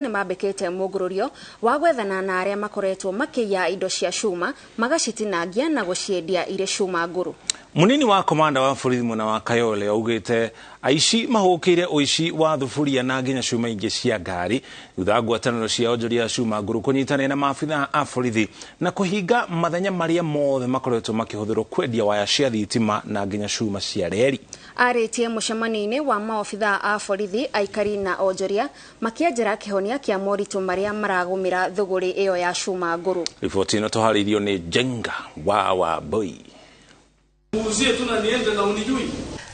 Nĩ mambĩkĩte mũngũrũrio wa gwethana na arĩa makoretwo makĩiya indo cia cuma magacitinangia na gũciendia irĩ cuma ngũrũ. Munini wa komanda wa borithi mwena wa Kayole augĩte aici mahũkĩire ũici wa thuburia na nginya cuma ingĩ cia ngari thutha wa ngwatanĩro cia onjoria a cuma ngũrũ kũnyitanĩra na maabithaa a borithi na kũhinga mathenya marĩa mothe makoretwo makĩhũthĩrwo kwendia waya cia thitima na nginya cuma cia reri. Arĩtie mũcemanio-inĩ wa maobithaa a borithi, aikari na onjoria makĩenjera kĩhonia kĩa moritũ marĩa maragũmĩra thũgũrĩ ĩyo ya cuma ngũrũ. Riboti ĩno tũharĩirio nĩ Jenga wa Wambui. Muuzie tu na niende na unijui.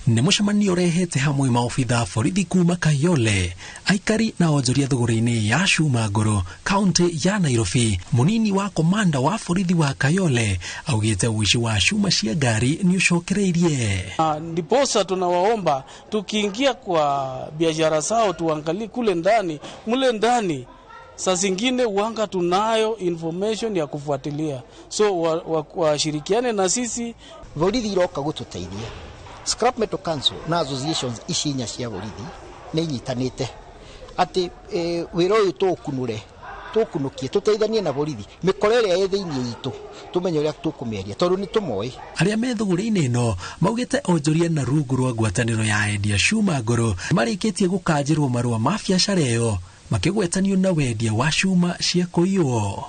Nĩ mũcemanio ũrehete hamwe maobitha a borithi kuma Kayole, aikari na onjoria thũgũrĩ-inĩ ya cuma ngũrũ kaunti ya Nairobi. Mũnini wa komanda wa borithi wa Kayole augĩte ũici wa cuma cia ngari nĩ ũcokereirie. Ndiposa tunawaomba tukiingia kwa biashara zao tuangalie kule ndani, mule ndani saa zingine uanga tunayo information ya kufuatilia, so washirikiane wa na sisi. Borithi iroka gututeithia. Scrap Metal Council na associations ici inya cia borithi nĩ inyitanĩte atĩ wĩra ũyũ tũũkunũre, tũkunukie, tũteithanie na borithi mĩkora ĩrĩa ĩ thĩinĩ itũ tũmenye ũrĩa tũkũmĩaria tondũ nĩ tũmoĩ. Arĩa me thũgũrĩ-inĩ ĩno maugĩte onjoria na rungu rwa ngwatanĩro ya endia cuma ngũrũ marĩkĩtie gũkanjĩrwo marũa ma biacara ĩyo makĩgwetanio na wendia wa cuma cia kũiywo.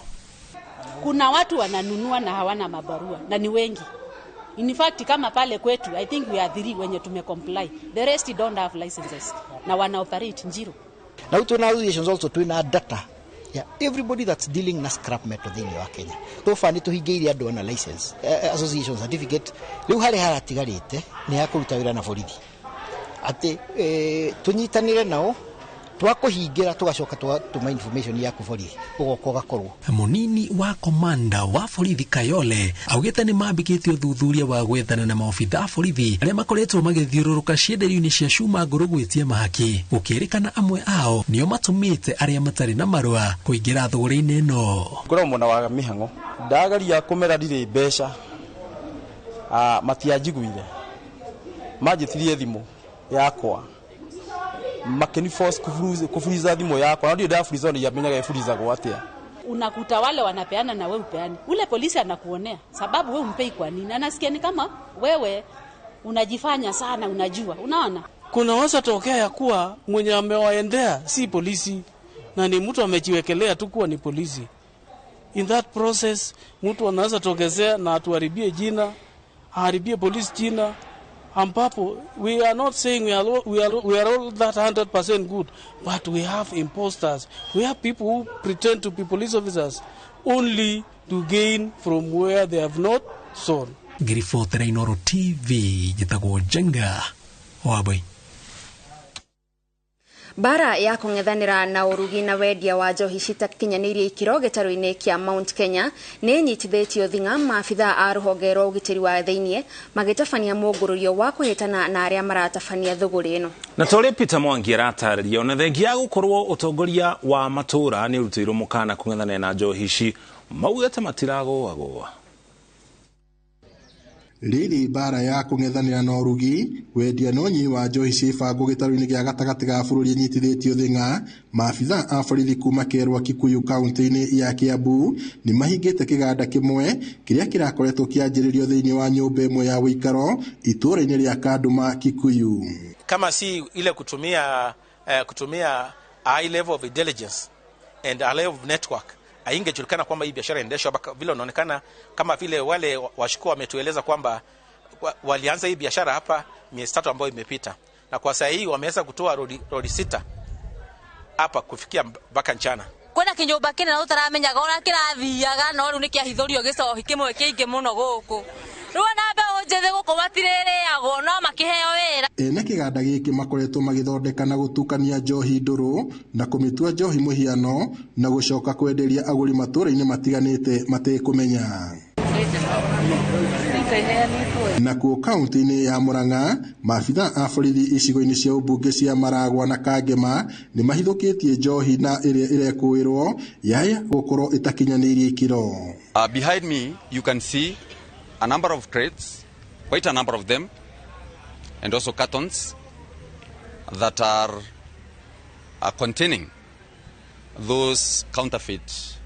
Kuna watu wananunua na hawana mabarua na ni wengi. In fact, kama pale kwetu, I think we are 3 wenye tumecomply. The rest don't have licenses na wana operate Njiru. Na twina associations also twina data ya everybody that's dealing na scrap metal thĩinĩ wa Kenya. So far nĩ tũhingĩirie andũ ana license, association certificate. Rĩu harĩa haratigarĩte nĩ ha kũruta wĩra na borithi atĩ tũnyitanĩre nao twakũhingĩra tũgacoka tũgatũma information yaku borithi ũgoka ũgakorwo. Mũnini wa komanda wa borithi Kayole augĩte nĩ mambĩkĩtie ũthuthuria wa gwethana na maobitha a borithi arĩa makoretwo magĩthiũrũrũka cienderio-inĩ cia cuma ngũrũ gwĩtia mahaki, gũkĩrĩkana amwe ao nĩo matũmĩte arĩa matarĩ na marũa kũingĩra thũgũrĩ-inĩ ĩno. Ngoragwo mwena wa mĩhang'o ndagaria kũmera ndirĩ mbeca, matianjiguire, manjĩtirie thimũ yakwa makeni force kufuriza thimũ yakwa na ndio ndafuriza ni yamenyaga ifurizagwo atia. Unakuta wale wanapeana na wewe upeani, ule polisi anakuonea sababu wewe umpei kwa nini, anasikia ni kama wewe unajifanya sana unajua, unaona. Kunaweza tokea ya kuwa mwenye amewaendea si polisi na ni mtu amejiwekelea tu kuwa ni polisi. In that process mtu anaweza tokezea na atuharibie jina, aharibie polisi jina, ambapo we are not saying we are all that 100% good, but we have imposters. We have people who pretend to be police officers only to gain from where they have not sown. Ngiribotera Inooro TV, njĩtagwo Njenga Wambui. Bara ya kũng'ethanĩra na ũrugi na wendia wa njohi citakinyanĩirie ikĩro gĩtarũ-inĩ kĩa Mount Kenya nĩ inyitithĩtio thing'a maabithaa a rũhonge rwa ũgitĩri wa thĩiniĩ magĩtabania mũngũrũrio wa kũhĩtana na arĩa maratabania thũgũrĩ ĩno. Na ta ũrĩa Peter Mwangi aratarĩria, ona thengia ya gũkorwo ũtongoria wa matũũra nĩ ũrutĩirwo mũkana kũng'ethanĩra na njohi ici, maugĩte matiragũagũa. Rĩrĩ mbara ya kũng'ethanĩra na ũrugi, wendia na ũnyui wa njohi ciĩbango gĩtarũ-inĩ gĩa gatagatĩ ga bũrũri ĩnyitithĩtio thing'a, maabithaa a borithi kuma Kerwa Kikuyu kaunti-inĩ ya Kiambu nĩ mahingĩte kĩganda kĩmwe kĩrĩa kĩrakoretwo kĩanjĩrĩrio thĩinĩ wa nyũmba ĩmwe ya ũikaro itũũra-inĩ rĩa Kanduma Kikuyu. Kama si ile kutumia high level of intelligence and a level of network, haingejulikana kwamba hii biashara inaendeshwa hapa, vile inaonekana kama vile wale washukiwa wametueleza kwamba walianza hii biashara hapa miezi 3 ambayo imepita, na kwa sasa hii wameweza kutoa rodi 6 hapa kufikia mpaka mchana. Kwena kinyumba kinene utaramenyaga ora kirathiaga no riu nikiahithurio gicohi kimwe kiingi muno guku. Riu ona mbeũ njĩthĩ gũkũ matirĩrĩagwo no makĩheo wĩra. Ene kĩganda gĩkĩ makoretwo magĩthondeka na gũtukania njohi ndũrũ na kũmĩtua njohi mũhiano na gũcoka kwenderia agũri matũũra-inĩ matiganĩte matekũmenya. Nakuo kaunti-inĩ ya Murang'a, maabithaa a borithi icigo-inĩ cia ũmbunge cia Maragwa na Kangema nĩ mahithũkĩtie njohi na ĩrĩa ĩrekũĩrwo yaya gũkorwo ĩtakinyanĩirie ikĩro. Behind me you can see a number of crates, quite a number of them, and also cartons that are containing those counterfeit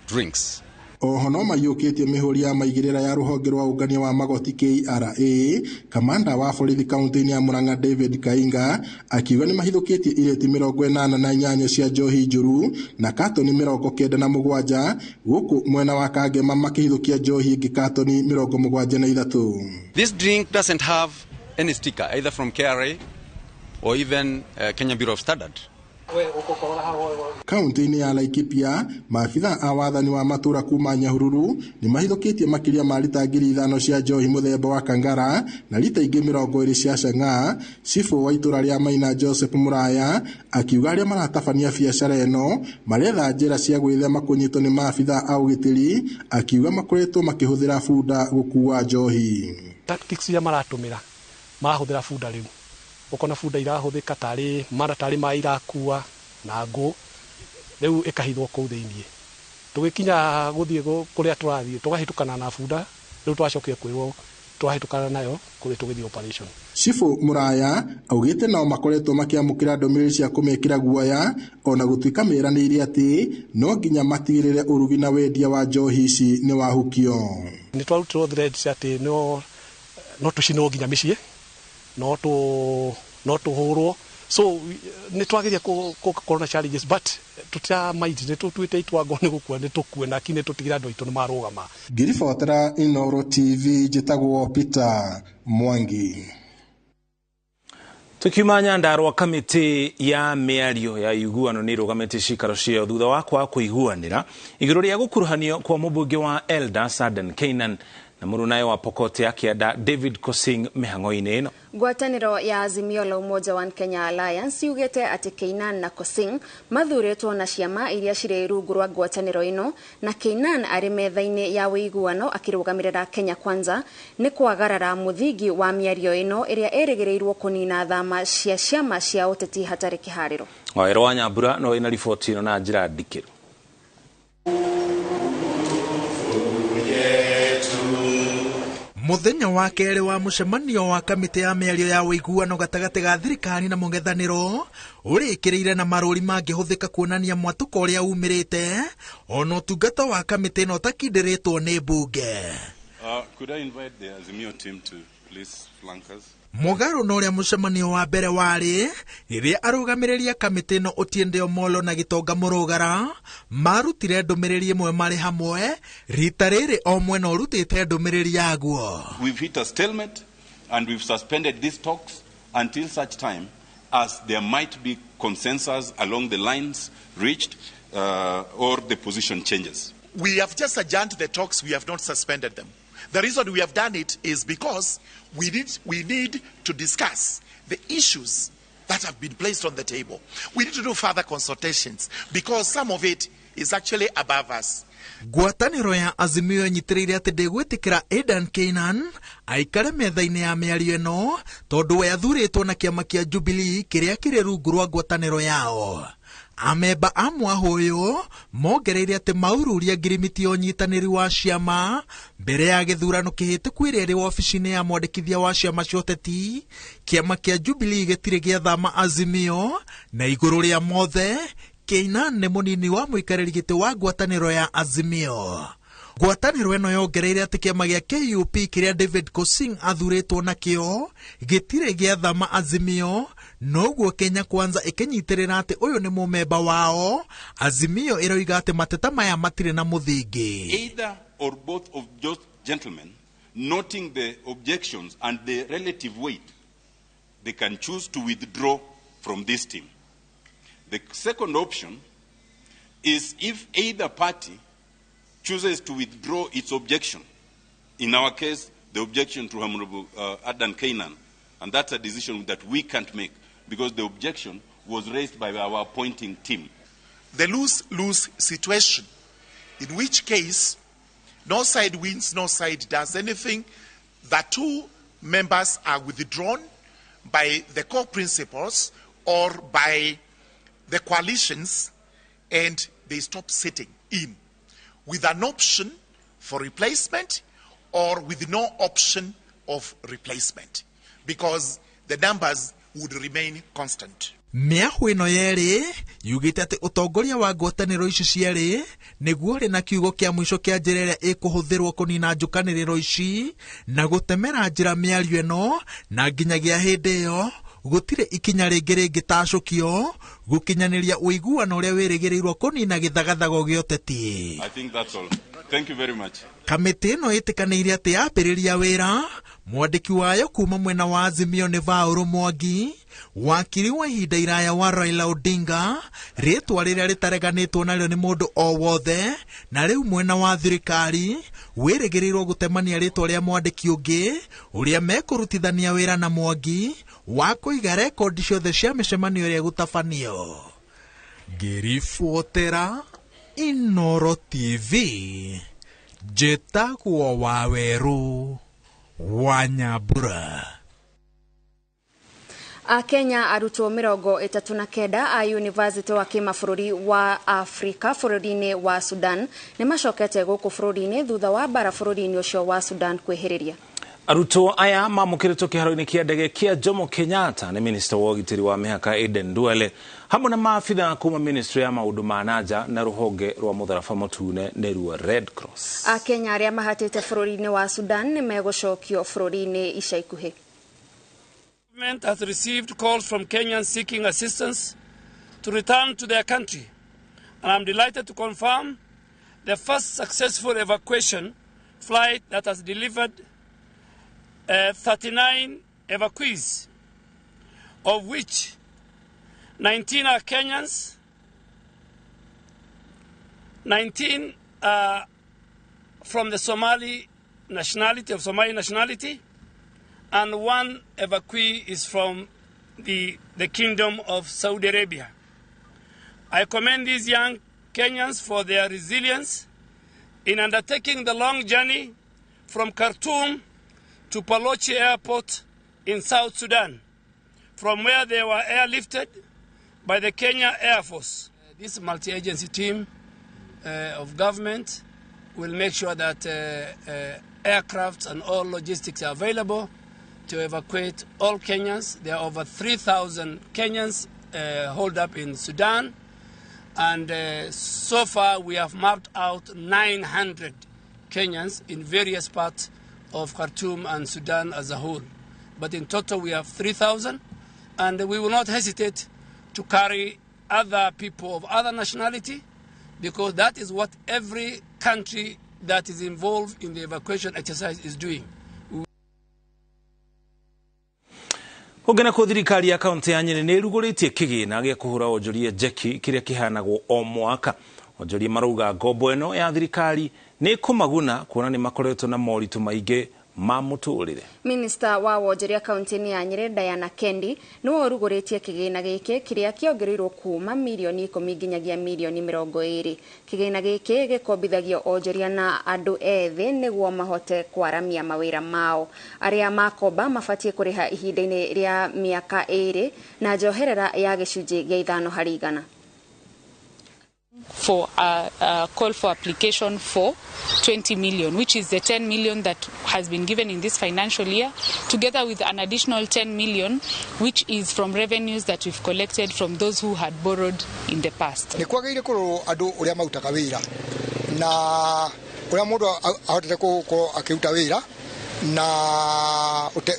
drinks. Oho no maiyũkĩtie mĩhũri ya maigĩrĩra ya rũhonge rwa ũngania wa magoti KRA. Kamanda wa borithi kaunti-inĩ ya Murang'a David Kainga akiuga nĩ mahithũkĩtie ireti 88 cia njohi njũru na katoni 97 gũkũ mwena wa Kangema makĩhithũkia njohi ĩngĩ katoni 73. This drink doesn't have any sticker either from KRA or even Kenya Bureau of Standard. Kaunti-inĩ ya Laikipia, maabitha a wathani wa matũra kuma Nyahururu nĩ mahithũkĩtie makĩria ma rita 5,000 cia njohi mũthemba wa Kangara na rita ingĩ 20 cia Chang'aa. Cibũ wa itũra rĩa Maina Joseph Muraya akiuga arĩa maratabania biacara ĩno maretha njĩra cia gwĩthema kũnyitwo nĩ maabitha a ũgitĩri, akiuga makoretwo makĩhũthĩra bunda gũkua njohi. Tactics iria maratũmĩra marahũthĩra bunda rĩu, ukona bunda irahũthĩka tarĩ mara tarĩ maĩ irakua na ngũ rĩu ĩkahithwo kũu thĩiniĩ. Tũgĩkinya gũthiĩ kũrĩa tũrathiĩ tũgahĩtũkana na bunda, rĩu twacokire kwĩrwo twahĩtũkana nayo kũrĩa tũgĩthiĩ operation. Cibũ Muraya augĩte nao makoretwo makĩamũkĩra ndũmĩrĩri cia kũmekĩra guoya ona gũtuĩka meranĩire atĩ no nginya matigĩrĩre ũrugi na wendia wa njohi ici nĩ wahukio. Nĩ twarutirwo threats atĩ no tũcinwo nginya mĩciĩ, no tũhũrwo, so nĩ twageria gũkorwo na challenges but tũtiramaindi, nĩ tũtuĩte itwango nĩ gũkua nĩ tũkue na kinĩ tũtigĩre andũ aitũ nĩ marũgama. Ngĩribotera Inooro TV njĩtagwo Peter Mwangi. Tukiuma Nyandarua, kamĩtĩ ya mĩario ya iguano nĩ ĩrũgamĩtie ciikaro ciayo thutha wa kwaga kũiguanĩra igũrũ rĩa gũkuruhanio kwa mũmbunge wa Eldas Adan Keynan na mũrunawe wa Pokot ya Kĩanda David Kosing mĩhang'o-inĩ ĩno. Ngwatanĩro ya Azimio la Umoja One Kenya Alliance yugĩte atĩ Keynan na Kosing mathurĩtwo na ciama iria cirĩ rungu rwa ngwatanĩro ĩno, na Keynan arĩ metha-inĩ ya ũiguano akĩrũgamĩrĩra Kenya Kwanza nĩ kwagarara mũthingi wa mĩario ĩno ĩrĩa ĩrĩgĩrĩirwo kũnina thama cia ciama cia ũteti hatarĩ kĩharĩro. Wawerũ wa Nyambura no ĩna riboti ĩno na njĩra ndikĩru. Muthenya wa kerĩ wa mũcemanio wa kamĩtĩ ya mĩario ya ũiguano gatagatĩ ga thirikari na mũng'ethanĩro ũrĩkĩrĩire na marũri mangĩhũthĩka kuonania mwatũko ũrĩa umĩrĩte ona ũtungata wa kamĩtĩ ĩno ũtakindĩrĩtwo nĩ mbunge. Could I invite the Azimio team to please flank us? Mũgarũ na ũrĩa mũcemanio wa mbere warĩ rĩrĩa arũgamĩrĩri a kamĩtĩ ĩno Otiende Omolo na Gĩtonga Mũrũgara marutire ndũmĩrĩri ĩmwe marĩ hamwe, rita rĩrĩ o mwena ũrutĩte ndũmĩrĩri yaguo. We've hit a stalemate and we've suspended these talks until such time as there might be consensus along the lines reached or the position changes. We have just adjourned the talks, we have not suspended them. The reason we have done it is because we need to discuss the issues that have been placed on the table. We need to do further consultations because some of it is actually above us. Ngwatanĩro ya Azimio ĩnyitĩrĩire atĩ ndĩgwĩtĩkĩra Adan Keynan aikare metha-inĩ ya mĩario ĩno tondũ we athurĩtwo na kĩama kĩa Jubilee kĩrĩa kĩrĩ rungu rwa ngwatanĩro yao. Amemba a mwahũ mongereire atĩ maururia ngirimiti ya ũnyitanĩri wa ciama mbere ya gĩthurano kĩhĩtũku ĩrĩa ĩrĩ wabici-inĩ ya mwandĩkithia wa ciama cia ũteti. Kĩama kĩa Jubilee gĩtirĩ gĩathama Azimio, na igũrũ rĩa mothe Keynan nĩ mũnini wa mũikarĩri gĩtĩ wa ngwatanĩro ya Azimio. Ngwatanĩro ĩno yongereire atĩ kĩama gĩa KUP kĩrĩa David Kosing athurĩtwo nakĩo gĩtirĩ gĩathama Azimio, noguo Kenya Kwanza ĩkĩnyitĩrĩra atĩ ũyũ nĩ mũmemba wao. Azimio ĩroiga atĩ mateta maya matirĩ na mũthingi. Either or both of those gentlemen, noting the objections and the relative weight, they can choose to withdraw from this team. The second option is if either party chooses to withdraw its objection. In our case, the objection to Honorable Adan Keynan, and that's a decision that we can't make because the objection was raised by our appointing team. The lose-lose situation, in which case no side wins, no side does anything. The two members are withdrawn by the core principles or by the coalitions, and they stop sitting in with an option for replacement or with no option of replacement, because the numbers would remain constant. Mĩahũ ĩno yerĩ yugĩte atĩ ũtongoria wa ngwatanĩro ici cierĩ nĩguo ũrĩ na kiugo kĩa mũico kĩa njĩra ĩrĩa ĩkũhũthĩrwo kũnina njũkanĩrĩro ici na gũtemera njĩra mĩario ĩno, na nginyagia hĩndĩ ĩyo gũtirĩ ikinya rĩngĩ rĩngĩtacũkio gũkinyanĩria ũiguano ũrĩa wĩrĩgĩrĩirwo kũnina gĩthagathago gĩa ũteti. I think that's all. Thank you very much. Kamĩtĩ ĩno ĩtĩkanĩire atĩ yambĩrĩria wĩra, mwandĩki wayo kuma mwena wa Azimio nĩ Vaũrũ Mwangi, wakiri wa ihinda iraya wa Raila Odinga, rĩtwa rĩrĩa rĩtareganĩtwo narĩo nĩ mũndũ o wothe, na rĩu mwena wa thirikari wĩrĩgĩrĩirwo gũtemania rĩtwa rĩa mwandĩki ũngĩ ũrĩa mekũrutithania wĩra na Mwangi wa kũiga rekondi ciothe cia mĩcemanio ĩrĩa ĩgũtabanio. Ngĩribotera Inoro TV, njĩtagwo Wawerũ wa Nyambura. Akenya arutwo 39 a University wa kĩmabũrũri wa Afrika bũrũri-inĩ wa Sudan nĩ macokete gũkũ bũrũri-inĩ thutha wa mbara bũrũri-inĩ ũcio wa Sudan kwĩhĩrĩria. Arutwo aya mamũkĩrĩtwo kĩharo-inĩ kĩa ndege kĩa Jomo Kenyatta nĩ minista wa ũgitĩri wa mĩhaka Aden Duale hamwe na maabitha kuma ministry ya maũndũ ma nanja na rũhonge rwa mũtharaba mũtune nĩruo Red Cross. Akenya arĩa mahatĩte bũrũri-inĩ wa Sudan nĩ megũcokio bũrũri-inĩ ica ikuhĩ. Government has received calls from Kenyans seeking assistance to return to their country, and I'm delighted to confirm the first successful evacuation flight that has delivered 39 evacuees, of which 19 are Kenyans, 19 are from the Somali nationality, of Somali nationality, and one evacuee is from the Kingdom of Saudi Arabia. I commend these young Kenyans for their resilience in undertaking the long journey from Khartoum to Palochi Airport in South Sudan, from where they were airlifted by the Kenya Air Force. This multi-agency team of government will make sure that aircrafts and all logistics are available to evacuate all Kenyans. There are over 3,000 Kenyans holed up in Sudan, and so far we have mapped out 900 Kenyans in various parts of Khartoum and Sudan as a whole. But in total we have 3,000, and we will not hesitate to carry other people of other nationality, because that is what every country that is involved in the evacuation exercise is doing. Kũngena kũ thirikari ya kaunti ya Nyeri nĩ ĩrugũrĩtie kĩgĩna gĩa kũhũra onjoria njeki kĩrĩa kĩhanagwo o mwaka. Onjoria marauga ngombo ĩno ya thirikari nĩ ĩkũmaguna kuona nĩ makoretwo na moritũ maingĩ ma mũtũrĩre. Minista wa wonjoria kaunti-inĩ ya Nyeri Diana Kendi nĩwe ũrugũrĩtie kĩgĩna gĩkĩ kĩrĩa kĩongereirwo kuma mirioni 10 nginyagia mirioni 20. Kĩgĩna gĩkĩ gĩkombithagio onjoria na andũ ethĩ nĩguo mahote kwaramia mawĩra mao. Arĩa makomba mabatiĩ kũrĩha ihinda-inĩ rĩa mĩaka 2 na njoherera ya gĩcunjĩ gĩa 5 harĩ igana. For a call for application for 20 million, which is the 10 million that has been given in this financial year, together with an additional 10 million, which is from revenues that we've collected from those who had borrowed in the past. Nĩ kwagĩrĩire kũrorwo andũ ũrĩa marutaga wĩra na ũrĩa mũndũ ahotete gũkorwo akĩruta wĩra na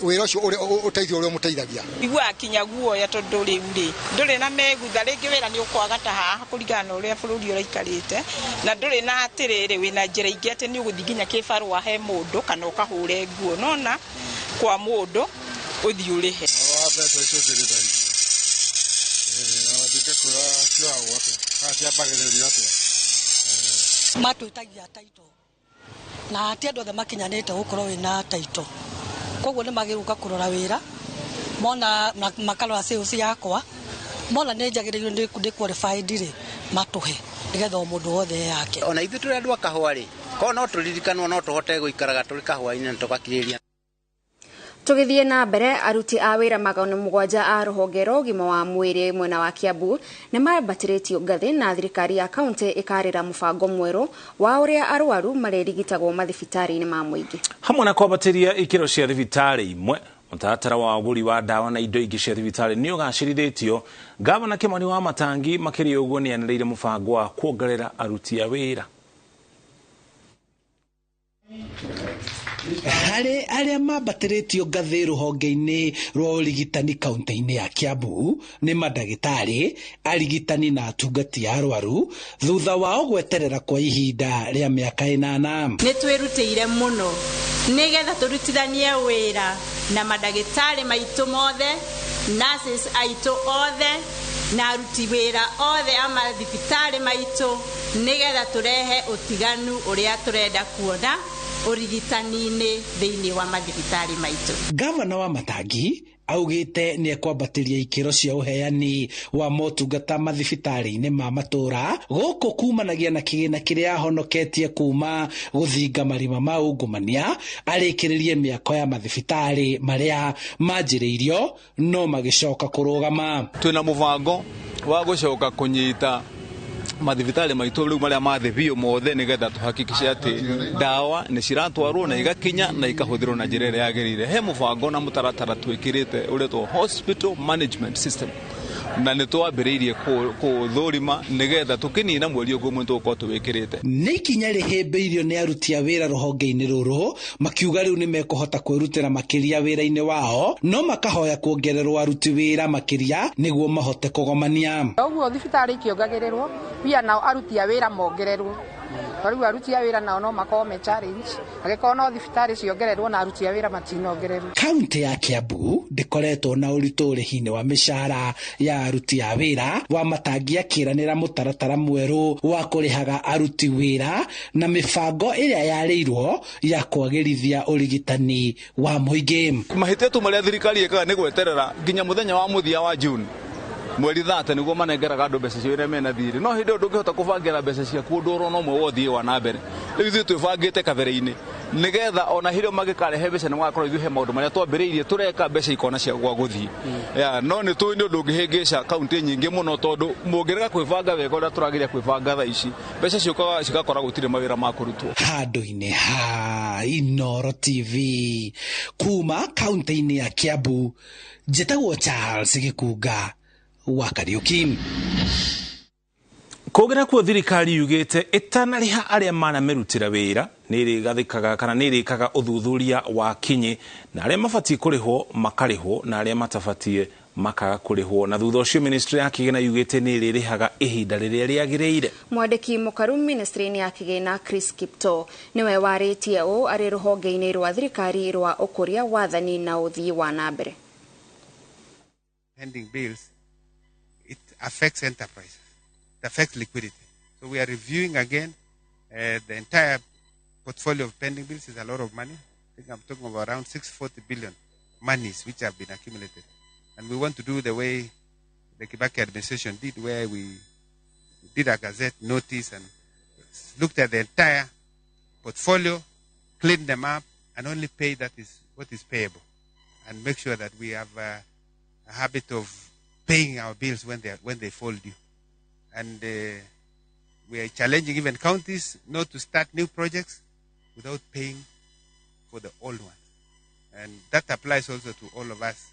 wĩra ũcio ũteithio ũrĩa ũmũteithagia. Iguaga kinya guoya tondũ rĩu rĩ ndũrĩ na megutha rĩngĩ wĩra nĩ ũkwaga ta haha kũringana na ũrĩa bũrũri ũraikarĩte, na ndũrĩ na atĩrĩrĩ wĩna njĩra ingĩ atĩ nĩ ũgũthiĩ nginya kĩbarũa he mũndũ kana ũkahũre nguo nona kwa mũndũ ũthiĩ ũrĩhe. Mbeca icio ndĩrĩthagia na ndingĩkwĩra cioyagwo atĩa kana ciambagĩrĩrio atĩa. Matwĩtagia taito na ti andũ othe makinyanĩte gũkorwo wĩna taito, koguo nĩ magĩrĩirwo kũrora wĩra mona makarora sales yakwa mona nĩ njagĩrĩirwo nĩ qualified rĩ matũhe nĩgetha o mũndũ wothe yake. Ona ithuĩ tũrĩ andũ a kahũa rĩ, korwo no tũririkanwo no tũhote gũikaraga tũrĩ kahũa-inĩ na tũgakirĩrĩria. Tũgĩthiĩ na mbere, aruti a wĩra 700 a rũhonge rwa ũgima wa mwĩrĩ mwena wa Kiambu nĩ mambatĩrĩtio ngathĩ na thirikari ya kaunti ĩkarĩra mũbango mwerũ wa ũrĩa arwaru marĩrigitagwo mathibitarĩ-inĩ ma mũingĩ. Hamwe na kwambatĩria ikĩro cia thibitarĩ imwe, Mũtaratara wa ũgũri wa ndawa na indo ingĩ cia thibitarĩ nĩ ũgacĩrithĩtio. Gavana Kimani wa Matangi makĩria ũguo nĩ anĩrĩire mũbango wa kuongerera aruti a wĩra. Harĩ arĩa mambatĩrĩtio ngathĩ rũhonge-inĩ rwa ũrigitani kaunti-inĩ ya Kiambu nĩ mandagĩtarĩ, arigitani na atungati a arwaru thutha wao gweterera kwa ihinda rĩa mĩaka 8. Nĩ twĩrutĩire mũno nĩgetha tũrutithanie wĩra na mandagĩtarĩ maitũ mothe, nurses aitũ othe na aruti wĩra othe a mathibitarĩ maitũ nĩgetha tũrehe ũtiganu ũrĩa tũrenda kuona ũrigitani-inĩ thĩinĩ wa mathibitarĩ maitũ. Gavana wa Matangi augĩte nĩ ekwambatĩria ikĩro cia ũheani wa motungata mathibitarĩ-inĩ ma matũra gũkũ kumanagia na kĩgĩna kĩrĩa ahonoketie kuma gũthinga marima ma ungumania arĩkĩrĩrie mĩako ya mathibitarĩ marĩa manjĩrĩirio no magĩcoka kũrũgama. Twĩna mũbango wa gũcoka kũnyita mathibitarĩ maitũ rĩu marĩa mathĩ biũ mothe nĩgetha tũhakikice atĩ ndawa nĩ ciratwarwo na igakinya na ikahũthĩrwo na njĩra ĩrĩa yagĩrĩire. He mũbango na mũtaratara twĩkĩrĩte ũretwo hospital management system na nĩ twambĩrĩirie kũũthũrima nĩgetha tũkĩnina mweri ũguo mũndũ tũgũkorwo tũwĩkĩrĩte. Nĩ ikinya rĩhĩmbĩirio nĩ aruti a wĩra rũhonge-inĩ rũrũ makiuga rĩu nĩ mekũhota kwĩrutĩra makĩria wĩra-inĩ wao no makahoya kuongererwo aruti wĩra makĩria nĩguo mahote kũgomania. Ũguo thibitarĩ ikĩongagĩrĩrwo pia nao aruti a wĩra mongererwo. Rĩu aruti a wĩra nao no makorwo me challenge angĩkorwo no thibitarĩ ciongererwo na aruti a wĩra matinongererwo. Kaunti ya Kiambu ndĩkoretwo na ũritũ ũrĩhi-inĩ wa mĩcara ya aruti a wĩra wa Matangi akĩranĩra mũtaratara mwerũ wa kũrĩhaga aruti wĩra na mĩbango ĩrĩa yarĩirwo ya kwagĩrithia ũrigitani wa mũingĩ. Mahĩtia tu marĩa thirikari ĩkaga nĩ gweterera nginya mũthenya wa mũthia wa June mweri 30 nĩguo manengeraga andũ mbeca cio iria mena thirĩ, no hĩndĩ ĩyo ndũngĩhota kũbangĩra mbeca ciaku ũndũ ũrona ũmwe wa ũthiĩ wa na mbere. Rĩu ithuĩ twĩbangĩte kabere-inĩ nĩgetha ona hĩndĩ ĩyo mangĩkarehe mbeca nĩ magakorwo ithuĩ he maũndũ marĩa twambĩrĩirie tũreka mbeca ikona cia gwa gũthiĩ. No nĩ tũĩ nĩ ũndũ ũngĩhĩngĩca kaunti nyingĩ mũno tondũ mũngĩrega kwĩbanga wega ũrĩa tũrageria kwĩbanga thaa ici mbeca ciũkaga cigakora gũtirĩ mawĩra ma kũrutwo. Handũ-inĩ ha Inooro TV kuma kaunti-inĩ ya Kiambu njĩtagwo Charles Gĩkunga wa Kariuki. Kũngĩra kuo thirikari yugĩte ĩtanarĩha arĩa manamerutĩra wĩra nĩ ĩrĩgathĩkaga kana nĩ ĩrĩkaga ũthuthuria wa kinyi na arĩa mabatiĩ kũrĩhwo makarĩhwo na arĩa matabatiĩ makaga kũrĩhwo, na thutha ũcio ministry ya kĩgĩna yugĩte nĩ ĩrĩrĩhaga ihinda rĩrĩa rĩagĩrĩire. Mwandĩki mũkaru ministry-inĩ ya kĩgĩna Chris Kiptoo nĩwe warĩtie ũũ arĩ rũhonge-inĩ rwa thirikari rwa ũkũria wathani na ũthii wa na mbere. Pending bills, it affects enterprises, it affects liquidity. So we are reviewing again the entire portfolio of pending bills. Is a lot of money. I think I'm talking about around 640 billion monies which have been accumulated. And we want to do the way the Kibaki administration did, where we did a gazette notice and looked at the entire portfolio, cleaned them up, and only pay that is what is payable, and make sure that we have a habit of paying our bills when they fall due. And we are challenging even counties not to start new projects without paying for the old ones. And that applies also to all of us,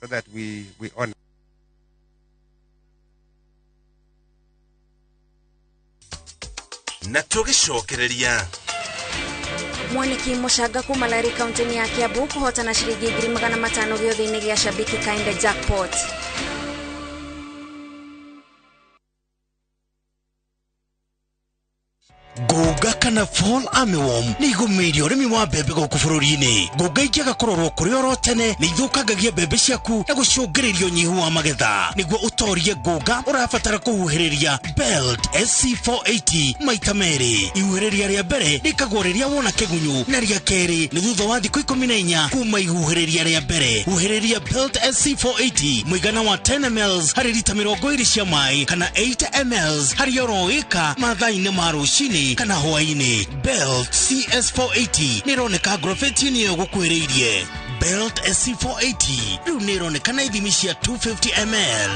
so that we honor. Na tũgĩcokereria Mwaniki Mũcanga kuma Lari kaunti-inĩ ya Kiambu kũhotana ciringi 500,000 gĩũthĩ-inĩ gĩa Shabiki Kainde Jackpot. Ngũnga kana fall armyworm nĩ igũmĩire ũrĩmi wa mbembe gũkũ bũrũri-inĩ. Ngũnga ingĩaga kũrorwo kũrĩ oro tene nĩ ithũkangagia mbembe ciaku na gũcũngĩrĩria ũnyihu wa magetha. Nĩguo ũtorie ngũnga ũrabatara kũhuhĩrĩria Belt SC480 maita merĩ. Ihuhĩrĩria rĩa mbere rĩkagwo rĩrĩa wona kĩgunyũ na rĩa kerĩ nĩ thutha wa thikũ 14 kuma ihuhĩrĩria rĩa mbere. Huhĩrĩria Belt SC480 mũigana wa 10 ml harĩ rita 20 cia maĩ kana 8 ml harĩ oro ĩka mathaa-inĩ ma rũcinĩ kana hwaĩ-inĩ. Belt CS480 nĩ ĩroneka ngrobeti-inĩ ĩyo gũkuhĩrĩirie. Belt SC480 rĩu nĩ ĩroneka na ithimi cia 250 ml.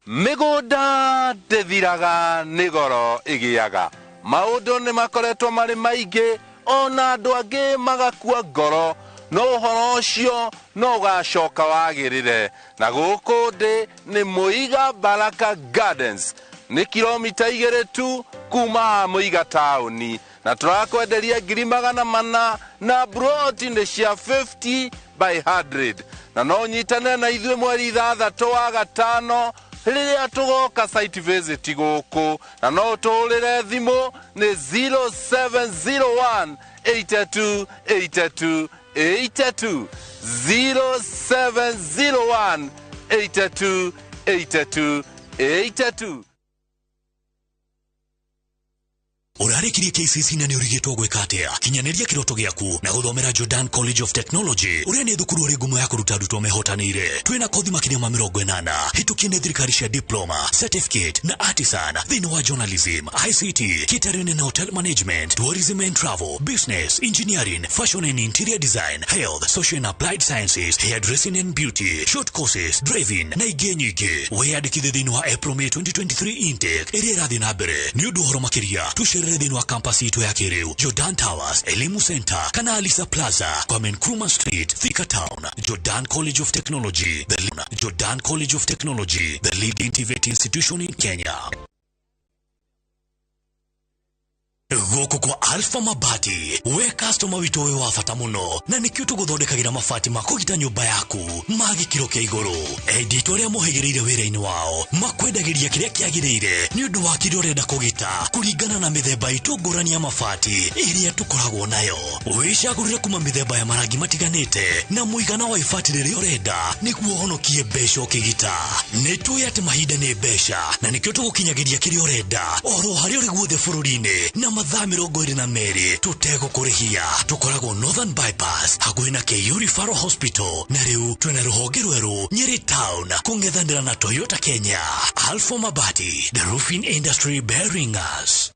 Mĩgũnda ndĩthiraga nĩ goro ĩgĩaga. Maũndũ nĩ makoretwo marĩ maingĩ ona andũ angĩ magakua ngoro, no ũhoro ũcio no ũgacoka wagĩrĩre. Na gũkũ ndĩ nĩ Muiga Baraka Gardens, nĩ kilomita 2 tu kuma Muiga taũni, na tũrakwenderia 400,000 na broti nĩ cia 50 by 100. Na no ũnyitane na ithuĩ mweri 6 wa gatano rĩrĩa tũgoka site visit gũkũ, na no ũtũhũrĩre thimũ nĩ 0701 82 82 82, 0701 82 82 82. Ũrarĩkirie KCC na nĩ ũrigĩtwo gwĩka atĩa? Kinyanĩria kĩroto gĩaku na gũthomera Jordan College of Technology, ũrĩa nĩ thukuru ũrĩ ngumo ya kũruta arutwo mehotanĩire. Twĩna kothi makĩria ma 80 hĩtũkie nĩ thirikari cia diploma, certificate na artisan thĩinĩ wa journalism, ICT, catering and hotel management, tourism and travel, business, engineering, fashion and interior design, health, social and applied sciences, hairdressing and beauty, short courses, driving na ingĩ nyingĩ. Wĩyandĩkithie thĩinĩ wa April May 2023 intake ĩrĩa ĩrathiĩ na mbere. Nĩ ũndũ ũhoro makĩria tucerere thĩinĩ wa campus itũ ya kĩrĩu, Jordan Towers, Elimu Center kana Alisa Plaza, Kwame Nkrumah Street, Thika Town. Jordan College of Technology, the Jordan College of Technology, the leading TVET institution in Kenya. Gũkũ kwa Alpha Mabati, we customer witũ wĩ wa bata mũno, na nĩkĩo tũgũthondekagĩra mabati ma kũgita nyũmba yaku ma gĩkĩro kĩa igũrũ. Endia aitũ arĩa mohĩgĩrĩire wĩra-inĩ wao makwendagĩria kĩrĩa kĩagĩrĩire nĩ ũndũ wa kĩrĩa ũrenda kũgita kũringana na mĩthemba itũ ngũrani ya mabati ĩrĩa tũkoragwo nayo. Wĩcagũrĩre kuma mĩthemba ya marangi matiganĩte na mũigana wa ibati rĩrĩa ũrenda nĩguo ũhonokie mbeca ũkĩgita. Nĩ tũĩ atĩ mahinda nĩ mbeca, na nĩkĩo tũgũkinyagĩria kĩrĩa ũrenda oro harĩa ũrĩ guothe bũrũri-inĩ na mathaa 22 tũtegũkũrĩhia. Tũkoragwo Northern Bypass hakuhĩ na KU Referral Hospital, na rĩu twĩna rũhonge rwerũ Nyeri Town kũng'ethanĩra na Toyota Kenya. Alpha Mabati, the roofing industry bearing us.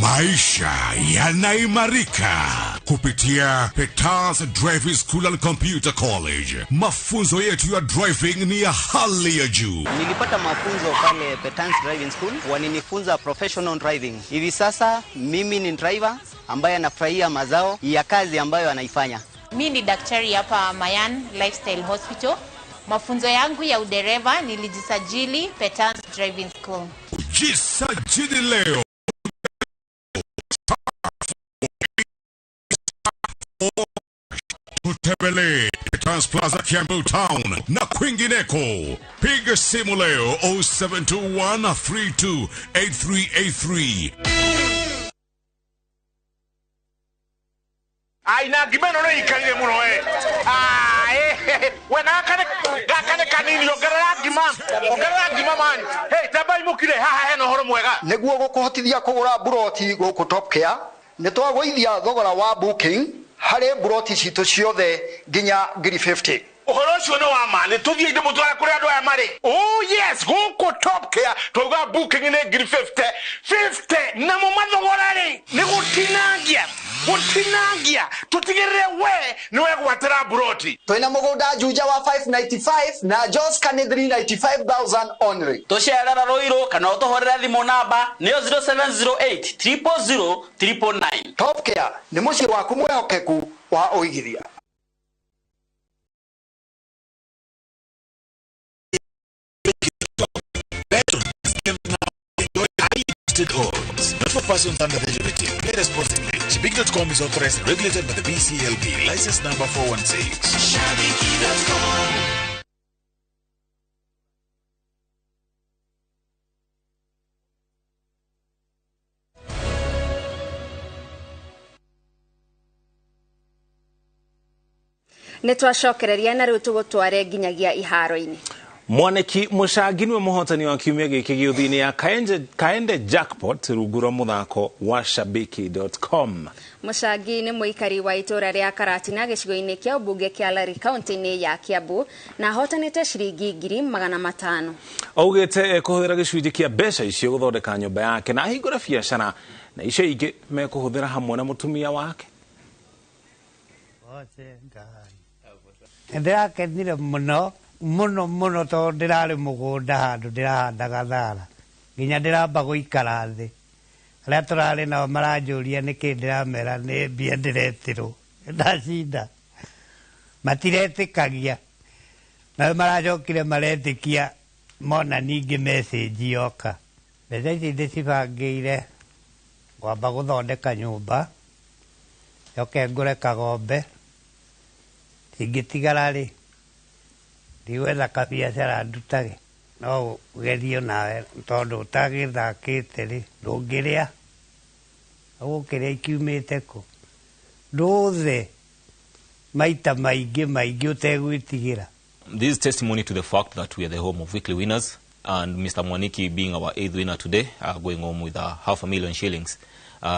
Maisha yanaimarika kupitia Petars Driving School and Computer College. Mafunzo yetu ya driving ni ya hali ya juu. Nilipata mafunzo pale Petars Driving School, walinifunza professional driving. Hivi sasa mimi ni driver ambaye anafurahia mazao ya kazi ambayo anaifanya. Mimi ni daktari hapa Mayan Lifestyle Hospital. Mafunzo yangu ya udereva nilijisajili Petars Driving School. Jisajili leo. Tutembelee Petars Plaza, Kiambu Town na kwingineko. Piga simu leo 0721 32 8383. Ai na ngima no ikarire muno we. We na gakane kanini ongerera ngima man. Hey tabai mukire haha hena horo mwega. Niguo gukuhotithia kugura buroti guku Top Care ni twagũithia thogora wa booking harĩ buroti citũ ciothe nginya 50,000. Ũhoro ũcio nĩ wa ma, nĩ tũthiĩ ndĩmũtware kũrĩa andũ aya marĩ. Oh yes, gũkũ Top Care twauga booking nĩ 50,000 50 namo mathogora rĩ nĩ gũtinangia tũtigĩrĩre we nĩ wegwatĩra buroti. Twĩna mũgũnda Juja wa 595 na Joska nĩ 395,000 only. Tũcerera Ruiru kana ũtũhũrĩre thimũ namba nĩyo 0708 000 999. Top Care nĩ mũciĩ waku mwĩhokeku wa ũigithia. Odds. Not for persons under the age of 18. Play responsibly. Shabiki.com is authorized and regulated by the BCLB. License number 416. Shabiki.com. Nĩ twacokereria na rĩu tũgũtware nginyagia iharo-inĩ. Mwaniki Mũcangi nĩwe mũhotani wa kiumia gĩkĩ gĩũthi-inĩ ya Kaende Jackpot rungu rwa mũthako wa Shabiki.com. Mũcangi nĩ mũikari wa itũra rĩa Karatina gĩcigo-inĩ kĩa ũmbunge kĩa Lari kaunti-inĩ ya Kiambu na ahotanĩte ciringi 500,000. Augĩte ekũhũthĩra gĩcunjĩ kĩa mbeca icio gũthondeka nyũmba yake na ahingũre biacara na icio ingĩ mekũhũthĩra hamwe na mũtumia wake. Goce Ngai. Ndĩrakenire mũno mũno mũno tondũ ndĩrarĩ mũgũnda handũ ndĩrahandaga thara nginya ndĩramba gũikara thĩ. Arĩa tũrarĩ nao maranjũria nĩkĩ, ndĩramera nĩ mbia ndĩretirwo ndacinda, matiretĩkagia, nao maracokire maretĩkia mona ningĩ message yoka. Mbeca ici ndĩcibangĩire kwamba gũthondeka nyũmba, njoke ngũre kagombe, cingĩtigara rĩ ndigwetha kabiacara ndutage, no ũgerie nawe tondũ ũtagĩthakĩte rĩ ndũngĩrĩa, ũgũkĩrĩa ikiumĩte kũ, ndũthe maita maingĩ maingĩ ũtegwĩtigĩra. This is testimony to the fact that we are the home of weekly winners, and Mr. Mwaniki being our 8th winner today, going home with 500,000 shillings.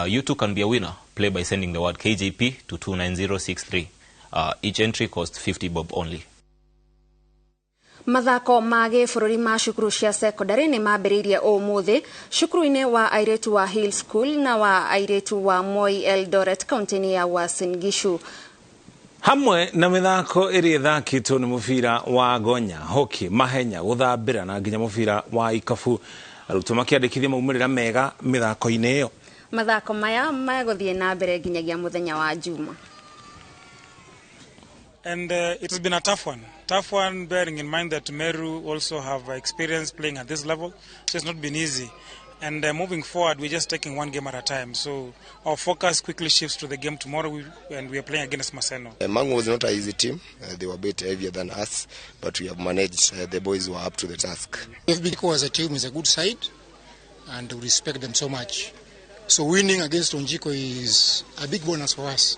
You too can be a winner. Play by sending the word KJP to 29063. Each entry costs 50 bob only. Mathako ma gĩbũrũri ma cukuru cia secondary nĩ mambĩrĩirie ũmũthĩ cukuru-inĩ wa airĩtu wa Hill School na wa airĩtu wa Moi Eldoret kaunti-inĩ ya Uasin Gishu. Hamwe na mĩthako ĩrĩa ĩthakĩtwo nĩ mũbira wa gonya, hockey, mahenya, gũthambĩra na nginya mũbira wa ikabu, arutwo makĩandĩkithia maumĩrĩra mega mĩthako-inĩ ĩyo. Mathako maya megũthiĩ na mbere nginyagia mũthenya wa Juma. And it has been a tough one. Tough one, bearing in mind that Meru also have experience playing at this level, so it's not been easy. And moving forward, we're just taking one game at a time. So our focus quickly shifts to the game tomorrow, and we are playing against Maseno. Mangu was not an easy team. They were a bit heavier than us, but we have managed. The boys were up to the task. FBK as a team is a good side, and we respect them so much. So winning against Onjiko is a big bonus for us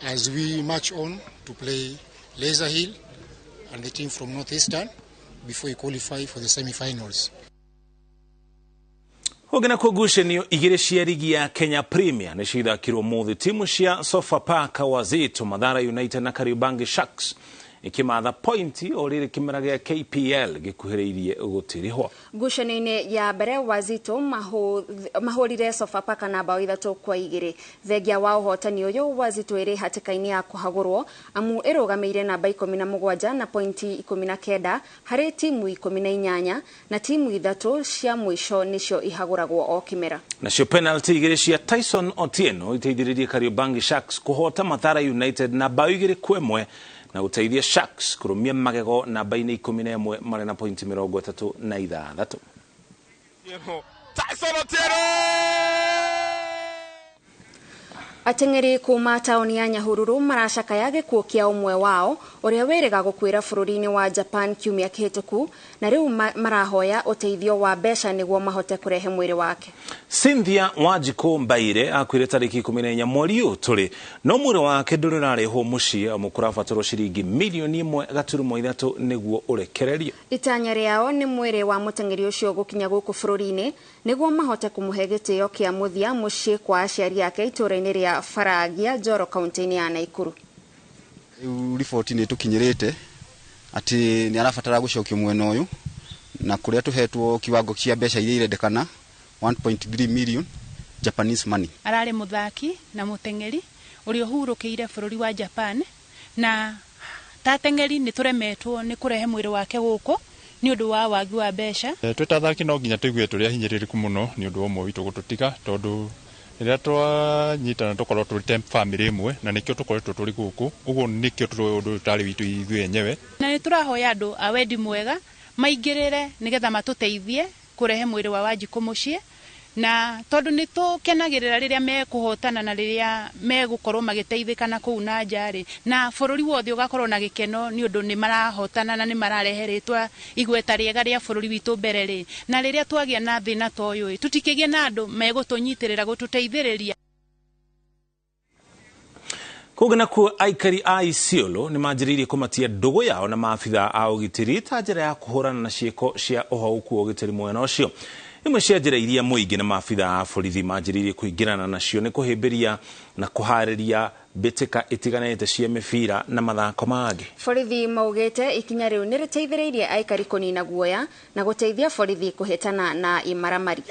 as we march on to play Laser Hill and the team from Northeastern before we qualify for the semi-finals. Kũngĩ nakuo ngucanio igĩrĩ cia rigi ya Kenya Premier nĩ cithakirwo mũthĩ. Timu cia Sofapaka, Wazito, Mathare United na Kariobangi Sharks ikimatha pointi o rĩrĩ kĩmera gĩa KPL gĩkuhĩrĩirie gũtirihwo. Ngucanio-inĩ ya mbere Wazito mahũrire Sofapaka na bao 3-2. Thengia wa ũhotani ũyũ Wazito ĩrĩ hatĩka-inĩ ya kũhagũrwo amu ĩrũgamĩire namba 17 na pointi 19 harĩ timu 18 na timu 3 cia mũico nĩcio ihagũragwo o kĩmera. Nacio penalty 2 cia Tyson Otieno iteithĩrĩirie Kariobangi Sharks kũhota Mathare United na bao 2-1 na gũteithia Sharks kũrũmia magego namba-inĩ 11 marĩ na pointi 36. Tyson Otieno! Ateng'eri kuma taũni ya Nyahururu maracakaya gĩkuũ kĩa ũmwe wao ũrĩa wĩrĩga gũkuĩra bũrũri-inĩ wa Japan kiumia kĩhĩtũku, na rĩu marahoya ũteithio wa mbeca nĩguo mahote kũrehe mwĩrĩ wake. Cynthia Wanjikũ Mbaire akuire tarĩki 14 mweri ũyũ tũrĩ, no mwĩrĩ wake ndũrĩ ũrarehwo mũciĩ amu kũrabatarwo ciringi milioni 1.3 nĩguo ũrekererio. Itanya rĩao nĩ mwĩrĩ wa mũteng'eri ũcio gũkinya gũkũ bũrũri-inĩ nĩguo mahote kũmũhe gĩtĩo kĩa mũthia mũciĩ kwa aciari ake itũũra-inĩ rĩa Faragia, Njoro, kaunti-inĩ ya Nakuru. Rĩu riboti nĩ tũkinyĩrĩte atĩ nĩ arabatara gũcokio mwena ũyũ, na kũrĩa tũhetwo kiwango kĩa mbeca iria irendekana 1.3 million Japanese money. Ararĩ mũthaki na mũteng'eri ũrĩa ũhurũkĩire bũrũri wa Japan, na ta ateng'eri nĩ tũremetwo nĩ kũrehe mwĩrĩ wake gũkũ nĩ ũndũ wa wagi wa mbeca. Twĩ ta athaki no nginya tũigue tũrĩ ahinyĩrĩrĩku mũno nĩ ũndũ wa ũmwe witũ gũtũtiga, tondũ rĩrĩa twanyitana tũkorwo tũrĩ ta bamĩrĩ ĩmwe, na nĩkĩo tũkoretwo tũrĩ gũkũ, ũguo nĩkĩo tũrĩ ũndũ ũyũ ũtarĩ witũ ithuĩ enyewe. Na nĩ tũrahoya andũ a wendi mwega maingĩrĩre nĩgetha matũteithie kũrehe mwĩrĩ wa Wanjikũ mũciĩ, na tondũ nĩ tũkenagĩrĩra rĩrĩa mekũhotana na rĩrĩa megũkorwo magĩteithĩka na kũu na nja rĩ, na bũrũri wothe ũgakorwo na gĩkeno nĩ ũndũ nĩ marahotana na nĩ mararehe rĩtwa igweta rĩega rĩa bũrũri witũ mbere rĩ, na rĩrĩa twagĩa na thĩna ta ũyũ ĩ, tũtikĩgĩe na andũ megũtũnyitĩrĩra gũtũteithĩrĩria. Kũngĩ nakuo aikari a Isiolo nĩ manjĩrĩirie kũmatia ndũgũ yao na maabitha a ũgitĩri ta njĩra ya kũhũrana na ciĩko cia ũhũku wa ũgitĩri mwena ũcio. Imwe cia njĩra iria mũingĩ na maabitha a borithi manjĩrĩirie kũingĩrana nacio nĩ kũhĩmbĩria na kũharĩria mbĩtĩka itiganĩte cia mĩbira na mathako mangĩ. Borithi maugĩte ikinya rĩu nĩ rĩteithĩrĩirie aikari kũnina guoya na gũteithia borithi kũhĩtana na imaramari.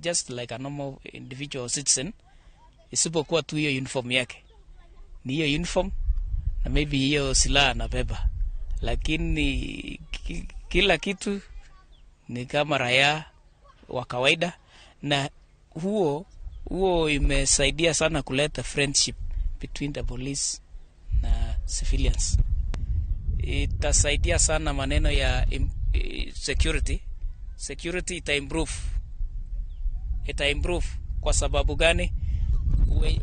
Just like a normal individual citizen, isipokuwa tu hiyo uniform yake ni hiyo uniform na maybe hiyo silaha anabeba, lakini kila kitu ni kama raia wa kawaida, na huo imesaidia sana kuleta friendship between the police na civilians. Itasaidia sana maneno ya security. Security ita improve kwa sababu gani?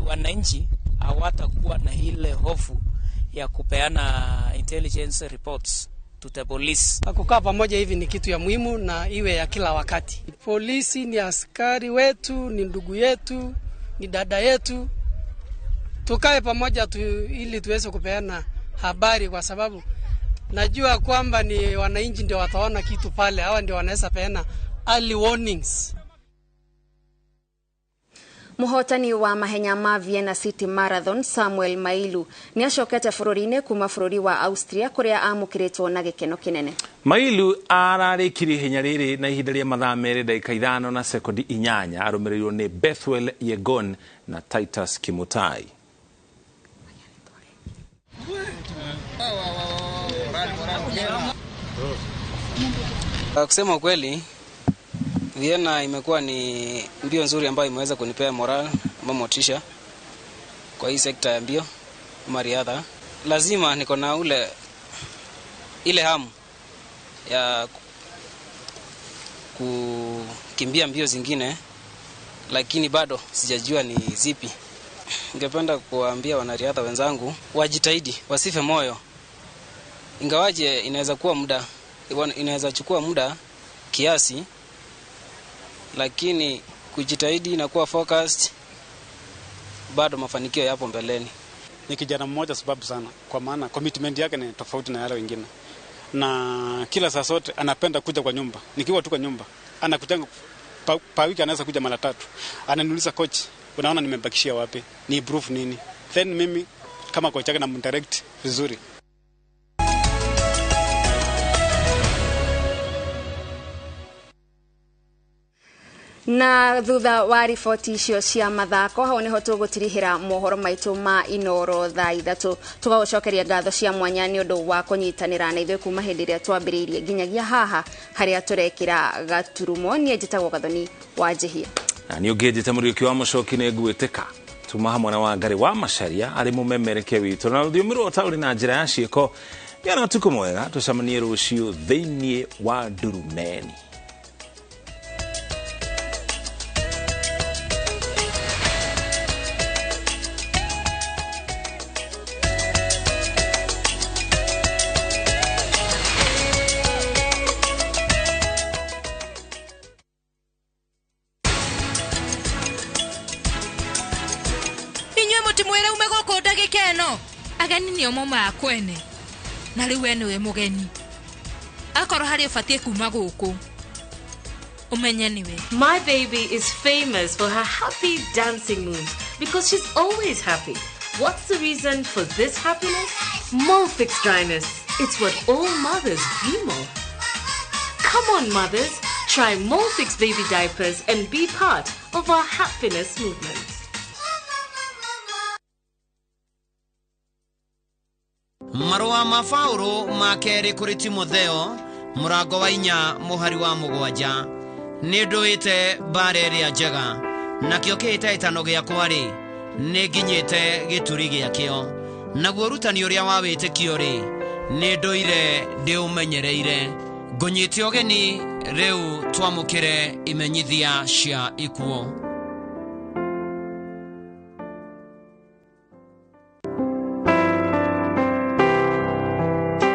Wananchi hawatakuwa na ile hofu ya kupeana intelligence reports to the police. Kukaa pamoja hivi ni kitu ya muhimu na iwe ya kila wakati. Polisi ni askari wetu, ni ndugu yetu, ni dada yetu. Tukae pamoja ili tuweze kupeana habari, kwa sababu najua kwamba ni wananchi ndio wataona kitu pale, hawa ndio wanaweza peana early warnings. Muhotani wa mahenya ma Vienna City Marathon Samuel Mailu ni acokete bũrũri-inĩ kuma bũrũri wa Austria kũrĩa amũkĩrĩtwo na gĩkeno kĩnene. Mailu ararĩkirie ihenya rĩrĩ na ihinda rĩa mathaa 2 ndagĩka 5 na sekondi 8, arũmĩrĩirwo nĩ Bethwel Yegon na Titus Kimutai. Kusema kweli, Vienna imekuwa ni mbio nzuri ambayo imeweza kunipea moral ama motisha kwa hii sekta ya mbio ama riadha. Lazima niko na ile hamu ya kukimbia mbio zingine, lakini bado sijajua ni zipi. Ningependa kuwaambia wanariadha wenzangu wajitahidi, wasife moyo. Ingawaje inaweza chukua muda kiasi, lakini kujitahidi na kuwa focused, bado mafanikio yapo mbeleni. Ni kijana mmoja sababu sana, kwa maana commitment yake ni tofauti na yale wengine. Na kila saa zote anapenda kuja kwa nyumba. Nikiwa tu kwa nyumba, anakuja pa wiki anaweza kuja mara 3. Ananiuliza, coach, unaona nimebakishia wapi? Ni improve nini? Then mimi kama coach yake namdirect vizuri. Na thutha wa riboti icio cia mathako, hau niho tũgũtirihĩra mohoro maitũ ma Inoro thaa 3. Tũgagũcokeria ngatho cia mwanya nĩ ũndũ wa kũnyitanĩra na ithuĩ kuma hĩndĩ ĩrĩa twambĩrĩirie nginyagia haha harĩa tũrekĩra gaturumo. Niĩ njĩtagwo Gathoni wa Njihia. Na niĩ ũngĩ njĩta Mũriũki wa Mũcoki nĩ ngwĩtĩka tuma hamwe na Wangari wa Macharia arĩ mũmemerekia witũ na rũthiomi rwa ũtaũri na njĩra ya ciĩko. Gĩa na ũtukũ mwega, tũcemanie rũciũ thĩinĩ wa Ndurumeni. Ageni nio maumaga kwene na riu we niwe mugeni, akorwo hari ubatie kuma guku umenye niwe. My baby is famous for her happy dancing moves because she's always happy. What's the reason for this happiness? Molfix dryness. It's what all mothers dream of. Come on, mothers, try Molfix baby diapers and be part of our happiness movement. Marũa ma Paũlũ ma kerĩ kũrĩ Timotheo mũrango wa 4 mũhari wa 7. Nĩ ndũĩte mbara ĩrĩa njega, nakĩo kĩhĩtahĩtano gĩakwa-rĩ, nĩ nginyĩte gĩturi gĩakĩo, naguo ũrutani ũrĩa wa wĩtĩkio-rĩ, nĩ ndũire ndĩũmenyereire. Ngũnyite ũgeni rĩu twamũkĩre imenyithia cia ikuũ.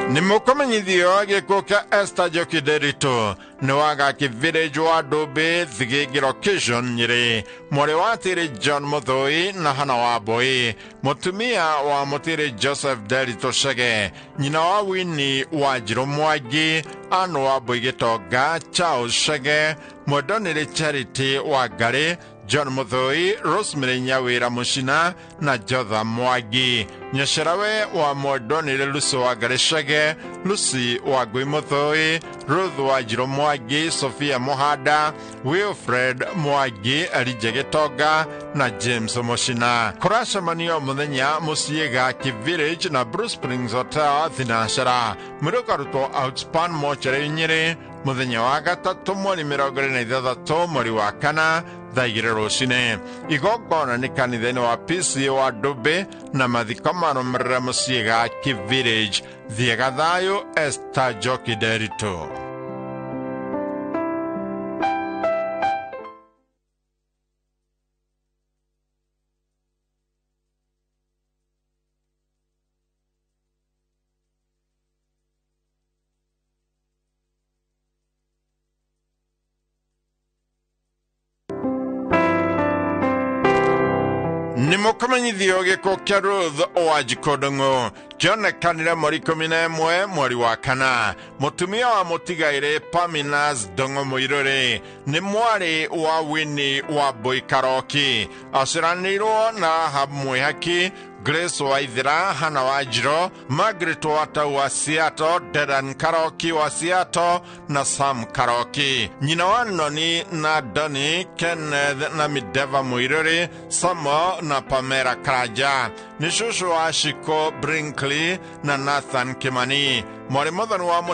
Nĩ Nĩ mũkũmenyithio gĩkuũ kĩa Esther Njoki Nderitu nĩ wagaki village wa Ndũmbĩ Thigĩngĩ location Nyĩrĩ, mwarĩ wa Tĩrĩ John Mũthũi na Hana wa Mbũi, mũtumia wa Mũtĩrĩ Joseph Nderitu Chege, nyina wa Winnie wa Njirũ Mwangi, Ann wa Mbũi Gĩtonga, Charles Chege, Mwendonĩrĩ Charity wa Ngarĩ, John Mũthũi, Rosemary Nyawĩra Mũcina na Jotha Mwangi, nyacerawe wa Mwendonĩrĩ Lucy wa Ngarĩ Chege, Lucy wa Ngui Mũthũi, Ruth wa Njirũ Mwangi, Sophia Mũhanda, Wilfred Mwangi, Elijah Gĩtonga na James Mũcina. Kũracemanio mũthenya mũciĩ Gaki Village na Blue Springs Hotel Thinacera. Mwĩrĩ ũkarutwo Outspan Mortuary Nyĩrĩ mũthenya wa gatatũ mweri 26 mweri wa kana thaa 2 rũcinĩ. Igongona nĩ kanitha-inĩ wa PCA wa Ndũmbĩ na mathiko marũmĩrĩre mũciĩ Gaki Village. Thiĩga thayũ, Esther Njoki Nderitu. Nĩ mũkũmenyithio gĩkuũ kĩa Ruth wa Njikũ Ndung'u kĩonekanire mweri 11 mweri wa kana. Mũtumia wa mũtigairĩ Paminas Ndung'u Mũirũrĩ nĩ mwarĩ wa Winnie wa Mbũi Karoki, aciranĩirwo na Rahab Mwĩhaki, Grace Waithira, Hana wa Njiro, Margaret Watau wa Seattle, Dedan Karoki wa Seattle na Sam Karoki, nyina wa Noni na Doni, Kenneth na Mideva Mũirũrĩ, Samo na Pamela Karanja, nĩ cũcũ wa Shiko Brinkley na Nathan Kimani, mwarĩ mũthoni wa